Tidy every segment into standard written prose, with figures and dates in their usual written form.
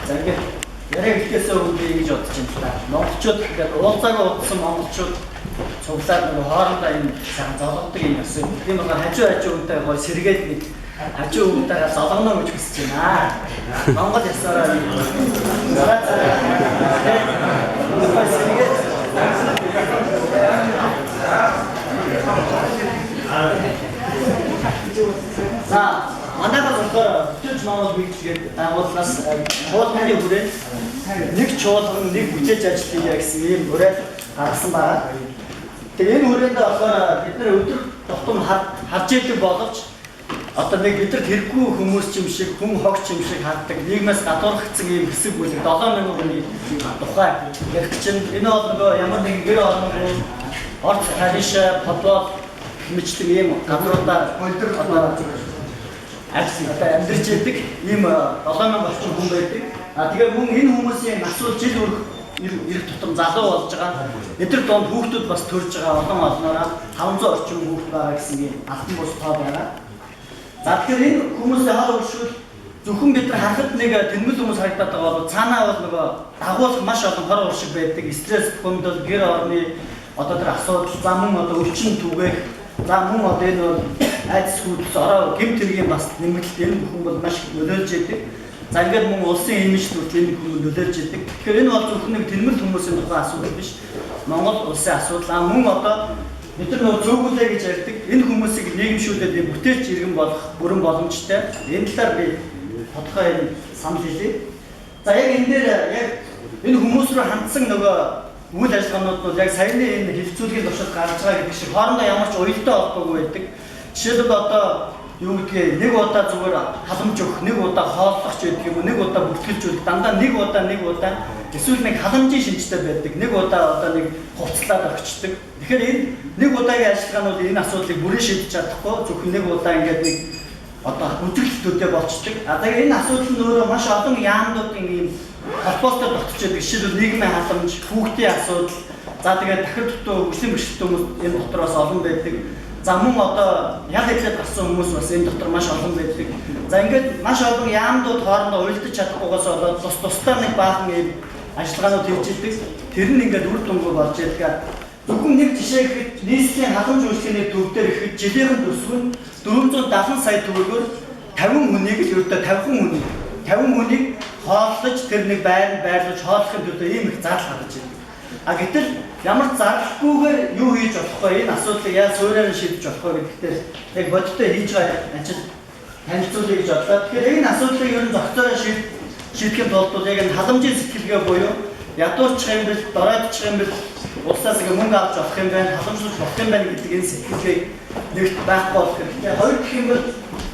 За, ингээд яриа хэлэхээс өмнө би ингэж бодож байна л да. Монголчууд ингээд уулзаагүй удсан монголчууд цуглаад нөгөө хоорондоо энэ сайхан золгодог юм яасан. Тийм болохоор хажуу хажуу хүнтэй гоё сэргээд нэг хажуу хүнтэйгээ золгоно гэж хүсэж байна. Монгол ясаараа нэг царай царай гоё сэргээд. За, манайхаас болохоор Бүтээлч Монгол нэгдэл гээд байгууллагаас чуулганы хүрээнд нэг чуулган, нэг бүтээлч ажил хийе гэсэн ийм уриал гаргасан байгаа. Тэгээ энэ хүрээнд болохоор бид нар өдөр тутам харж идэг боловч одоо нэг бидэнд хэрэггүй хүмүүс ч юм шиг, хүн хогч юм шиг хардаг, нийгмээс гадуурхагдсан ийм хэсэг бүлэг 7000 хүний тухай ярих чинь. Энэ бол нөгөө ямар нэгэн гэр орногүй Орц, Талиша, Подвол хэмжлэн ийм газруудаар одоо ажил одоо амьдарч идэг ийм 7000 орчим хүн байдаг. А тэгээ мөн энэ хүмүүсийн нас бол жил өрөх ирэх тутам залуу болж байгаа. Эдгээр донд хүүхдүүд бас төрж байгаа, олон олноороо 500 орчим хүүхд байгаа гэсэн ийм алтан бус тоо байгаа. За, тэгэхээр энэ хүмүүсийн хор хуршил зөвхөн бид нар харахад нэг тэнмэл хүмүүс харагдаад байгаа бол цаанаа бол нөгөө дагуулах маш олон хор хуршиг байдаг. Стресс, бухимдал, гэр орны одоо тэр асуудал, за мөн одоо өвчин түгээх, за мөн одоо энэ бол айдас хүйдэс, ороо гэмт хэргийн бас нэмэгдэлт энэ бүхэн бол маш их нөлөөлж идэг. За, ингээд мөн улсын имиж хүртэл энэ бүхэн нөлөөлж идэг. Тэгэхээр энэ бол зөвхөн нэг тэнмэл хүмүүсийн тухай асуудал биш. Монгол улсын асуудал. А мөн одоо бид нар нөгөө цөөгүлээ гэж ярьдаг. Энэ хүмүүсийг нийгэмшүүлээд энэ бүтээлч иргэн болох бүрэн боломжтой. Энэ талаар би тодорхой энэ санал хэлье. За, яг энэ дээр яг энэ хүмүүс рүү хандсан нөгөө үйл ажиллагаанууд бол яг саяны энэ хэлэлцүүлгийн туршид гарч байгаа гэдэг шиг хоорондоо ямар ч уялдаа холбоогүй байдаг. Жишээлбэл, одоо юу гэдгийг нэг удаа зүгээр халамж өгөх, нэг удаа хооллох ч гэдэг юм уу, нэг удаа бүртгэлж өгөх, дандаа нэг удаа, нэг удаа эсвэл нэг халамжийн шинжтэй байдаг. Нэг удаа одоо нэг хувцлаад огчдөг. Тэгэхээр энэ нэг удаагийн ажиллагаа нь бол энэ асуудлыг бүрэн шийдэж чадахгүй, зөвхөн нэг удаа ингээд нэг одоо үзэгдэл төдөө болчдөг. А тэгээ энэ асуудал нь өөрөө маш олон яамнуудын ийм холбоотой тогтож байдаг. Жишээлбэл, нийгмийн халамж, хүүхдийн асуудал, за тэгээд тахир дутуу, хөгжлийн бэрхшээлтэй хүмүүс энэ дотор бас олон байдаг. За, мөн одоо ял хэдлээд гарсан хүмүүс бас энэ дотор маш олон байдаг. За, ингээд маш олон яамнууд хоорондоо уялдаж чадахгүйгээс болоод тус тусдаа нэг баахан ийм ажиллагаанууд хийж идэг. Тэр нь ингээд үр дүнгүй болж идэг. Зөвхөн нэг жишээ гэхэд нийслэлийн халамж үйлчилгээний төв дээр ихэд жилийнхэн төсөв нь 470 сая төгрөгөөр 50 хүнийг л ердөө 50 хүнийг хооллож, тэр нэг байранд байрлуулж хооллохын төлөө ийм их зардал гаргаж ирдэг. А гэтэл ямар ч зардалгүйгээр юу хийж болох вэ? Энэ асуудлыг яаж суурьаар нь шийдэж болох вэ гэдэгтээ яг бодиттой хийж байгаа ажил танилцуулъя гэж бодлоо. Тэгэхээр энэ асуудлыг ер нь зохицоороо шийдэхин тулд бол яг энэ халамжийн сэтгэлгээ буюу ядуурчих юм бэл, доройдчих юм бэл улсаас ингээ мөнгө авч болох юм байна, халамжлуулж болох юм байна гэдэг энэ сэтгэлгээг нэгт байхгүй болох хэрэгтэй. Хоёр гэх юм бол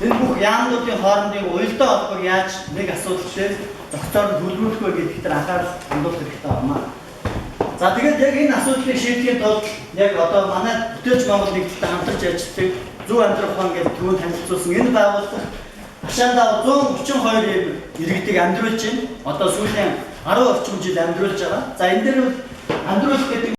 энэ бүх яамнуудын хоорондын уялдаа холбоог яаж нэг асуудал дээр зохицоор нь төлөвлөх вэ гэдэгт дээр анхаарал хандуулах хэрэгтэй байна. За, тэгээд яг энэ асуудлыг шийдэхийн тулд яг одоо манай Бүтээлч Монгол нэгдэлтэй хамтарч ажилладаг Зөв амьдрах ухаан гэдэг түрүүнд танилцуулсан энэ байгууллага ташаандаа 132 ийм иргэдийг амьдруулж байна. Одоо сүүлийн 10 орчим жил амьдруулж байгаа. За, энэ дээр бол амьдруулах гэдэг